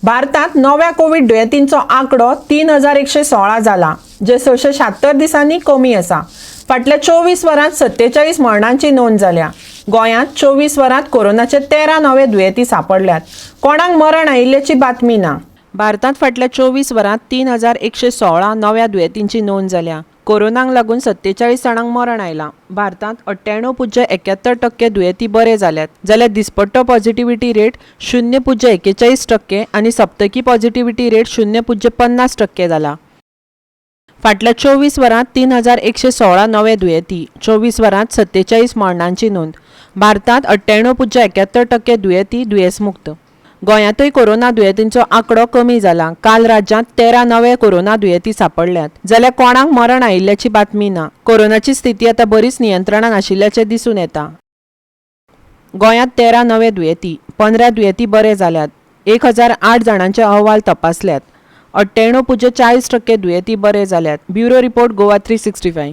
भारतांत नव्या कोवीड दुयेंतींचो आंकडो 3116 जाला, जे 676 दिसांनी कमी आसा. फाटल्या 24 वरांत 47 मरणांची नोंद जाल्या. गोंयांत 24 वरांत कोरोनाचे 13 नवे दुयेंती सांपडल्यात. कोणाक मरण आयिल्ल्याची बातमी ना. भारतांत फाटल्या 24 वरांत 3116 नव्या दुयेंतींची नोंद जाल्या. कोरोनाक लागून 47 जाणांक मरण आयलां. भारतांत 98.71% दुयेंती बरे जाल्यात, जाल्यार दिसपट्टो पॉझिटिव्हिटी रेट 0.41% आनी सप्तकी पॉझिटिव्हिटी रेट 0.50% जाला. फाटल्या 24 वरांत 3116 नवे दुयेंती, 24 वरांत 47 मरणांची नोंद. भारतांत 98.71% दुयेंती दुयेंसमुक्त. गोंयांतय कोरोना दुयेंतींचो आंकडो कमी जाला. काल राज्यांत 13 नवे कोरोना दुयेंती सांपडल्यात, जाल्यार कोणाक मरण आयिल्ल्याची बातमी ना. कोरोनाची स्थिती आतां बरीच नियंत्रणांत आशिल्ल्याचें दिसून येता. गोंयांत 13 नवे दुयेंती, 15 दुयेंती बरे जाल्यात. 1008 जाणांचे अहवाल तपासल्यात. 98.40% दुयेंती बरे जाल्यात. Bureau report, Goa 365.